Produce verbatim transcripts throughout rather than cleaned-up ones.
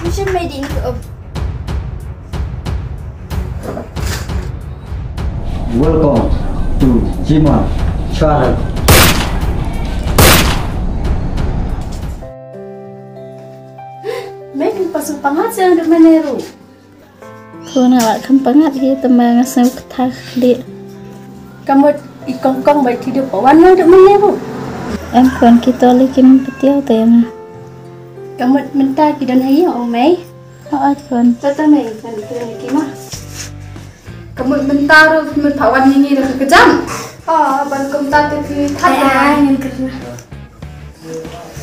Shisha mei ding ko. Welcome to Jima Channel. Mei, phi pasu pangat seh da mane ruh. Ko na la kham pangat hi, tama nga sngew kata khlieh. Ka mut i Kongkong bad Tiduh pat wan noh da mane ruh. Em khun, ki to lei kim patiaw te ma. Ka mut mynta ki don ha ïing o mei. Hooid khun. To to mei, ngan kren ïa ki ma. Ka mut mynta ruh, ka mut pat wan ïa ngi da ka kjat. Oh, ban kumta te phi thait. Ai, ai, ngan kren.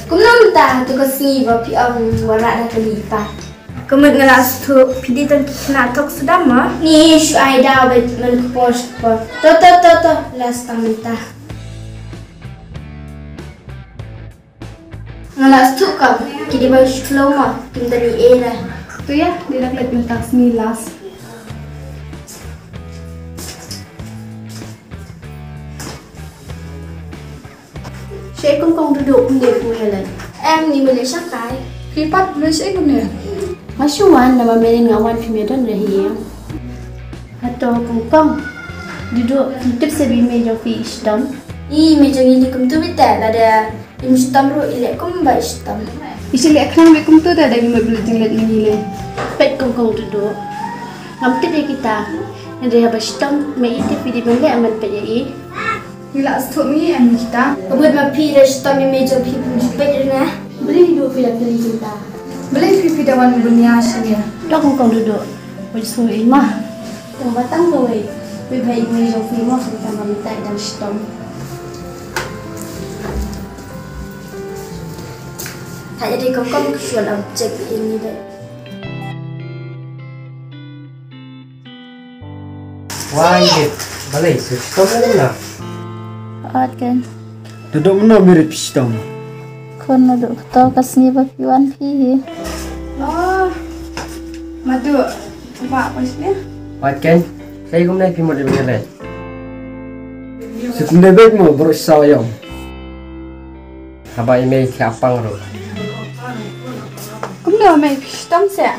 Kumno mynta, to ka sngi ba phi ong ba rah da kali pat. Ka mut nga la sngewthuh phi dei tang ki khynnah thok sdang ma. Ni shu ai daw ba man ka por sha ka por. To to to to, la sdang mynta. Nga la sngewthuh kam, ki dei ba shu kloi ma, kim da ni era. To ïa, dei da klet mynta sngi last. Shaei Kongkong Duduh, kumne phi ïa leit? Em, ngi mut leit sha kai. Phi pat leit shaei kumne? Nga shu wan, namar mynne nga wan phim ïa don re hi em. Hato Kongkong Duduh, phi tip seh ba i mei jong phi i shitom? I mei jong ngi i leh kumto beit te, lada im shitom ruh i leh kumba i shitom. I shu leh khnang beit kumto te, da ngi mut ba leit jingleit ma ngi lei. Peit Kongkong Duduh. Ngam tip ïa kita. Hynrei haba shitom mei i te phi dei ban leh ban peit ïa i. Ngi la sngewthuh ngi em kita. Ka mut ma phi da shitom ïa i mei jong phi, phim ju peit ïa nga. Balei Duduh phi da kylli kita? Balei phi phi da wan bun ïa sha ngi? Dok Kongkong Duduh. Phi sngew i ma. Tang ba tang kawei. Phi ba i mei jong phi mo, phi tang ba mynta i dang shitom. Thait ïa dei Kongkong, ka shu wan object ïa ngi dei. Wai, balei, shu shitom lem na? Ot kan. Duduh, mynno mirit phi shitom? Khun, naduh kato ka sngi ba phi wan phi hi. Oh, Madu, ba phi sne? Ot kan, sai kumne phi mut ban leh. Shu kumne beit mo, baroh saw ïong. Haba i mei thiah pang ruh. Kumno mei, phi shitom seh?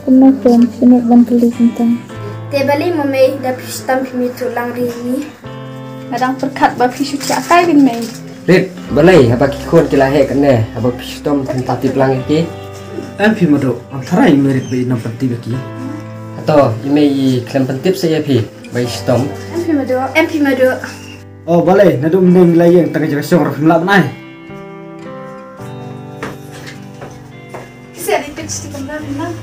Kumno khun, phi mut ban kylli kumta? Te balei mo mei, da phi shitom phim ïathuh lang ri ngi? Nga dang pyrkhat ba phi shu thiah kai bin mei. Rit, balei haba ki khun ki la heh kane, haba phi shitom phim pyntip lang ïa ki? Em phi Madu, ym tharai i mei Rit ba i nang pyntip ïa ki. Hato i mei i khlem pyntip seh ïa phi ba i shitom? Em phi Madu, em phi Madu. O balei, naduh mynne ngi la ïeng tang ka jaka shong ruh phim lah ban ai. Kisa di pitch di kamra phim lah.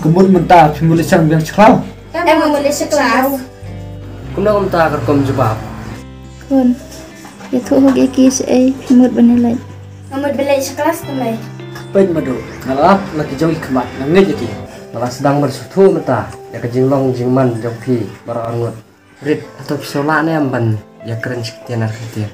Kumno mynta phi mut leit shong biang sha klas? Em, mut leit sha klas. Kumno kumta ka rukom jubab? Khun, ïathuh hok ïa ki shaei phi mut ban ïaleit. Nga mut ban leit sha klas te mei. Peit Madu, nga la ap na ki jong ki khmat, nga ngeit ïa ki. Nga la sdang ban sngewthuh mynta ïa ka jinglong jingman jong phi baroh arngut. Rit, hato phi sngewlah ne em ban ïakren shi kyntien ar kyntien?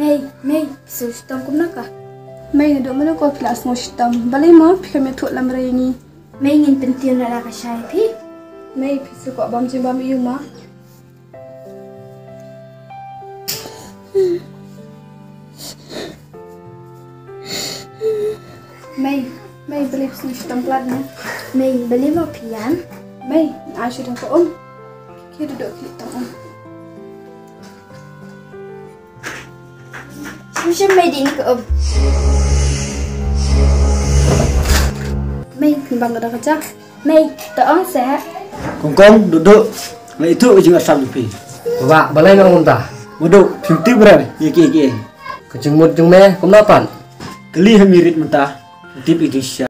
Mei, mei, phi sngew shitom kumno ka? Mei, naduh mynno ko phi la sngew shitom? Balei mo phi khlem ïathuh lamro ïa ngi? Mei, ngin pyntip na la ka shai phi. Mei, phi sngewkwah bam jingbam ïa u ma? Mei, mei, balei phi sngew shitom palat ne? Mei, balei mo phi ïam? Mei, ai shu dang ka um. Ki Duduh ki tong um. Shisha mei dei ka um. Mei, phin bam da ka ja. Mei, to ong seh. Kongkong, Duduh, nga ïathuh ka jingartat jong phi. Ba, balei nga ong kumta? Madu, phim tip re ïa kiei kiei. Ka jingmut jong me kumno pat? Kylli ha i mei Rit mynta, tip ïa jingshisha.